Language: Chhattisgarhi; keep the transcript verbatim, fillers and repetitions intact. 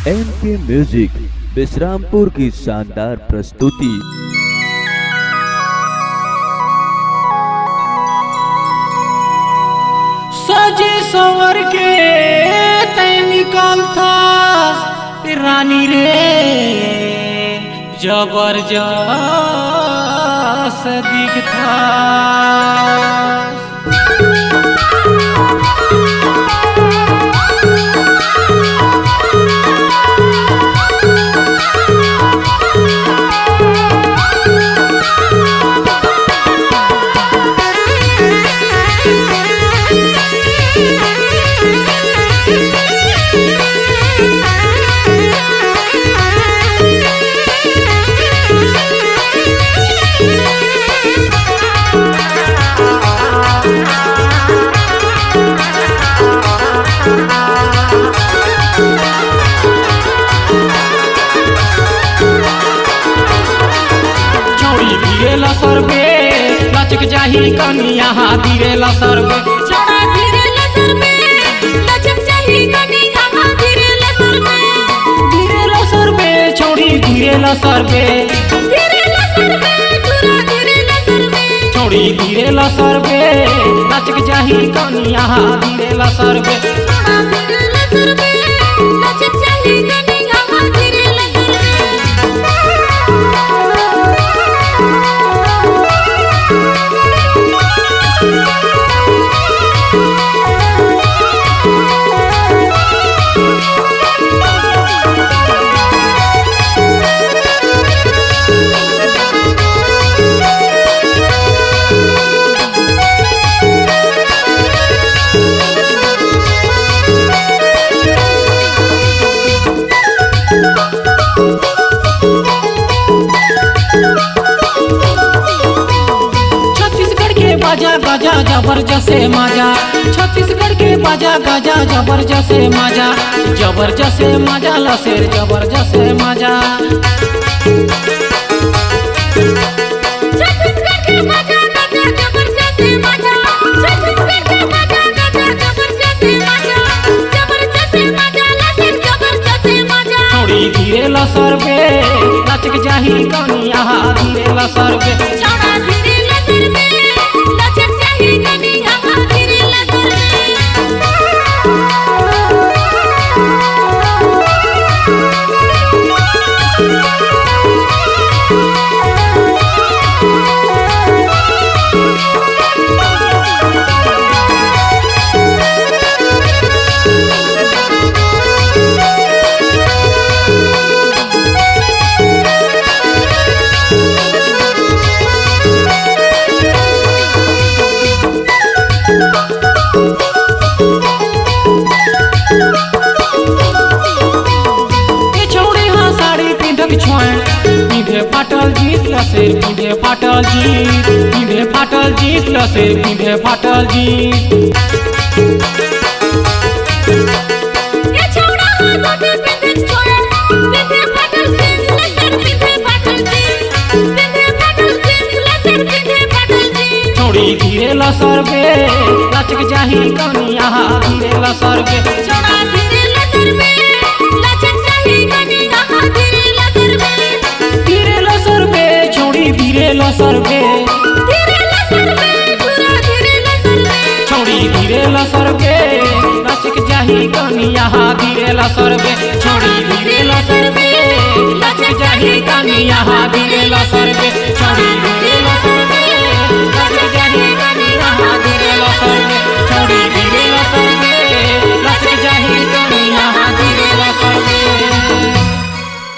एम के म्यूजिक विश्रामपुर की शानदार प्रस्तुति। सजे संवर के तैं निकलथस रानी रे, जबरजस दिखथस। छौड़ी धीरे ल सरबे, लचक जाही कनिया हा धीरे ल सरबे। छौड़ा धीरे ल सरबे, लचक जाही कनिया हा धीरे ल सरबे। धीरे ल सरबे, छौड़ी धीरे ल सरबे। धीरे ल सरबे, टूरा धीरे ल सरबे। छौड़ी धीरे ल सरबे, लचक जाही कनिया हा धीरे ल सरबे। छौड़ा धीरे ल सरबे, लचक जाही कनिया हा धीरे ल सरबे। छत्तीसगढ़ के बाजा गाजा, जबरजस माजा। छत्तीसगढ़ के बाजा गाजा, जबरजस माजा। जबरजस माजा ल शेर, जबरजस माजा। छत्तीसगढ़ के बाजा गाजा, जबरजस माजा। छत्तीसगढ़ के बाजा गाजा, जबरजस माजा। जबरजस माजा ल शेर, जबरजस माजा। छौड़ी धीरे ल सरबे, लचक जाही कनिया हा धीरे ल सरबे। छौड़ा धीरे ल सरबे, लचक जाही कनिया हा धीरे ल सरबे। ए छौड़ी हा साड़ी पिंधक छोंएड़, पिंधे फाटल जींस ल शेर, पिंधे फाटल जींस, पिंधे फाटल जींस ल शेर, पिंधे फाटल जींस। ए छौड़ा हा धोती पिंधक छोंएड़, पिंधे फाटल जींस ल शेर, पिंधे फाटल जींस, पिंधे फाटल जींस ल शेर, पिंधे फाटल जींस। छौड़ी धीरे ल सरबे, लचक जाही कनिया हा धीरे ल सरबे। छौड़ा धीरे ल सरबे, लचक जाही कनिया हा धीरे ल सरबे। धीरे ल सरबे, छौड़ी धीरे ल सरबे। धीरे ल सरबे, टूरा धीरे ल सरबे। छौड़ी धीरे ल सरबे, लचक जाही कनिया हा धीरे ल सरबे। छौड़ी धीरे ल सरबे, लचक जाही कनिया हा धीरे ल सरबे। छौड़ी